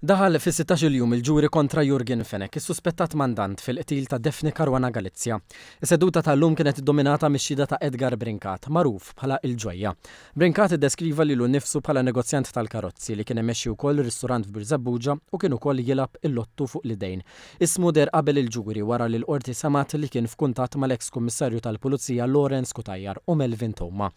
Daħal fis-16-il jum il-ġuri kontra Yorgen Fenech, is-suspettat mandant fil-qtil ta' Daphne Caruana Galizia. Is-seduta tal-lum kienet iddominata mix-xhieda ta' Edgar Brincat, magħruf bħala Il-Ġojja. Brincat iddeskriva lilu nnifsu bħala negozjant tal-karozzi li kien imexxi wkoll ristorant f'Birżebbuġa u kien ukoll jilgħab il-lottu fuq l-idejn. Ismu deher qabel il-ġuri wara li l-Qorti semgħet li kien f'kuntatt mal-eks Kummissarju tal-Pulizija Lawrence Cutajar u Melvin Theuma.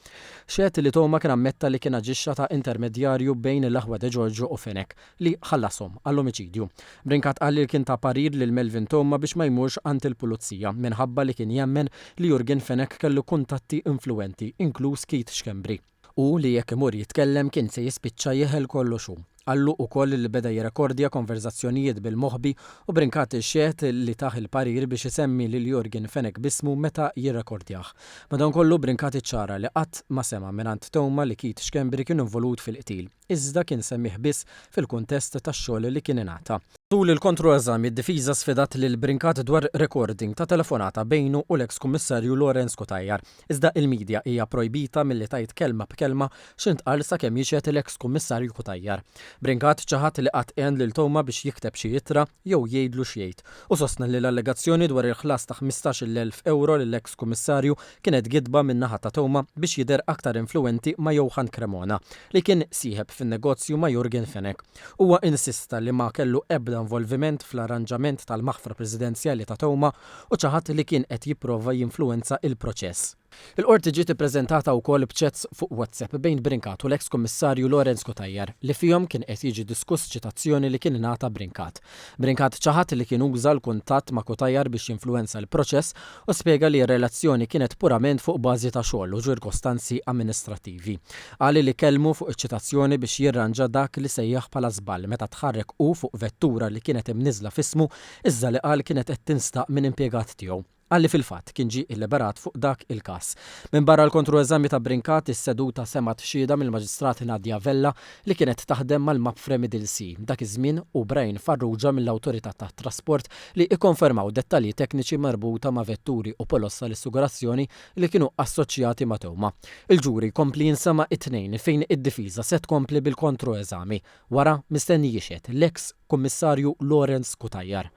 Xehed li Theuma kien ammetta li kien aġixxa ta' intermedjarju bejn l-aħwa Degiorgio u Fenech, li ħallashom għall-omiċidju. Brincat qal li kien ta parir lil Melvin Theuma biex ma jmurx għand il-pulizija minħabba li kien jemmen li Yorgen Fenech kellu kuntatti influwenti, inkluż Keith Schembri, u li jekk imur jitkellem kien se jispiċċa jeħel kollox hu. Qallu ukoll li beda jirrekordja konverżazzjonijiet bil-moħbi u Brincat xehed li tah il-parir biex isemmi lil Yorgen Fenech b'ismu meta jirrekordjah. Madankollu Brincat iċċara li qatt ma sema' mingħand Theuma li Keith Schembri kien involut fil-qtil, iżda kien semmieh biss fil-kuntest tax-xogħol li kien ingħata. Tul il-kontroeżami d-difiża sfidat lil Brincat dwar recording ta' telefonata bejnu u l-eks Kummissarju Lawrence Cutajar. Iżda il-media hija projbita milli tgħid kelma b'kelma x'intqal sakemm jixhed l-eks Kummissarju Cutajar. Brincat ċaħad li qatt għen lil Theuma biex jikteb xi ittra jew jgħidlu x'jgħid u sostna li l-allegazzjoni dwar il-ħlas ta' 15,000 ewro lill-eks Kummissarju kienet gidba min-naħa ta' Theuma biex jidher aktar influwenti ma' Johann Cremona, li kien sieħeb fin-negozju ma' Yorgen Fenech. Huwa insista li ma kellu ebda involviment fl-arranġament tal-maħfra presidenzjali ta' Theuma u ċaħad li kien qed jipprova jinfluwenza il-proċess. Il-Qorti ġiet ippreżentata wkoll b'chats fuq WhatsApp bejn Brincat u l-eks Kummissarju Lawrence Cutajar li fihom kien qed jiġi diskuss ċitazzjoni li kien ingħata Brincat. Brincat ċaħad li kien uża l-kuntatt ma' Cutajar biex jinfluwenza l-proċess u spjega li r-relazzjoni kienet purament fuq bażi ta' xogħol u ċirkostanzi amministrattivi. Qal li kellmu fuq iċ-ċitazzjoni biex jirranġa dak li sejjaħ bħala żball meta tħarrek hu fuq vettura li kienet imniżżla f'ismu iżda li qal kienet qed tinstaq minn impjegat tiegħu. Qal li fil-fatt kien ġie illiberat fuq dak il-każ. Minbarra l-kontroeżami ta' Brincat, is-seduta semgħet xhieda mill-Maġistrat Nadia Vella li kienet taħdem mal-Mapfre Middle Sea dak iż-żmien u Brian Farrugia mill-Awtorità tat-Trasport li ikkonfermaw dettalji tekniċi marbuta ma' vetturi u poloz tal-assigurazzjoni li kienu assoċjati ma' Theuma. Il-ġuri jkompli jinsema' it-Tnejn fejn id-difiża se tkompli bil-kontroeżami. Wara, mistenni jixhed l-eks Kummissarju Lawrence Cutajar.